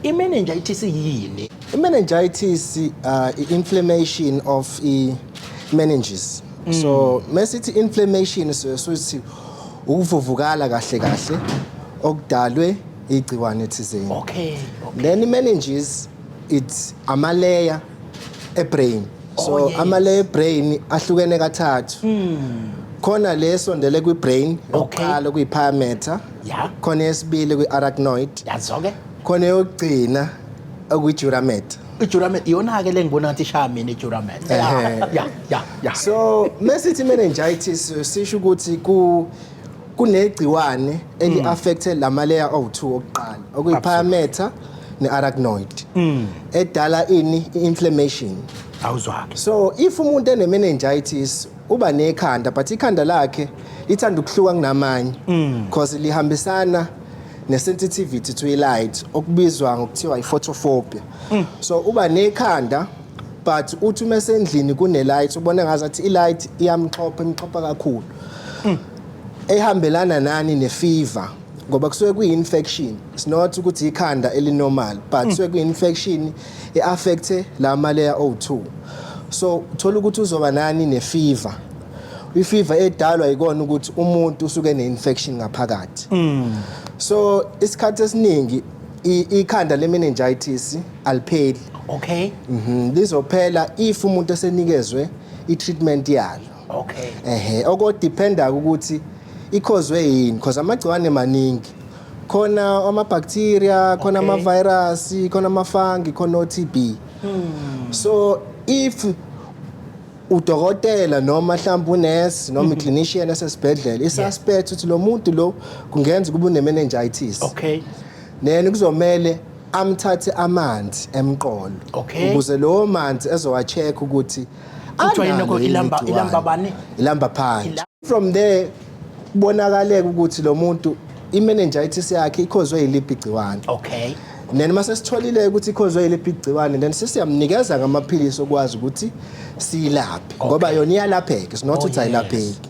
I-meningitis yini? I-meningitis, i-inflammation of i-meninges. So mesithi inflammation, sithi ukuvuvukala kahle kahle okudalwe igciwane thizeni. Then i-meninges, it's ama-layer e-brain. So ama-layer e-brain ahlukene kathathu. Khona lesondele kwi-brain yokuqala, kuyi-pia mater. Khona yesibili kwi-arachnoid. Yazo-ke. Khona yokugcina okuyi-dura mater. I-dura mater iyona-ke le ngibona ngathi ishaya mina, i-dura mater. Ya. So mesithi meningitis, sisho ukuthi kunegciwane eli-affecte lama layer awu-2 okuqala, okuyi-pia mater ne-arachnoid, edala ini? I-inflammation. Awuzwake. So if umuntu ene-meningitis, uba nekhanda, but ikhanda lakhe lithanda ukuhluka kunamanye because lihambisana ne-sensitivity to i-light, okubizwa ngokuthiwa i-photophobia. So uba nekhanda, but uthi uma esendlini kune-light, ubona ngazathi i-light iyamxhopha, imxhopha kakhulu, ehambelana nani? Ne-fever, ngoba kusuke kuyi-infection. It's not ukuthi ikhanda eli-normal, but kusuke kuyi-infection e-affecte la ma-layer o2. So uthola ukuthi uzoba nani? Ne-fever. I-fever edalwa ikona ukuthi umuntu usuke ne-infection ngaphakathi. So isikhathi esiningi ikhanda le-meningitis alipheli. Lizophela if umuntu esenikezwe i-treatment yalo. Ehe, okodependa ukuthi i-causewe yini, because amagciwane maningi. Khona ama-bacteria, khona ama-virus, khona ama-fungi, khona o-TB. So if udokotela noma mhlawumbe unesi noma i-clinician esesibhedlela i-suspect ukuthi lo muntu lo kungenza kube une-meningitis, then kuzomele amthathe amanzi emqolo ukuze lowo manzi ezowa-check ukuthi Kuthiwa yini analo lokho? yini igciwane. Ilamba bani? Ilamba punch. From there kubonakaleka ukuthi lo muntu i-meningitis yakhe i-causewe yiliphi igciwane. Then mase sitholile ukuthi i-causewe yiliphi igciwane, then sesiyamnikeza ngamaphilisi okwazi ukuthi siyilaphe, ngoba yona iyalapheka. It's not ukuthi ayilapheki.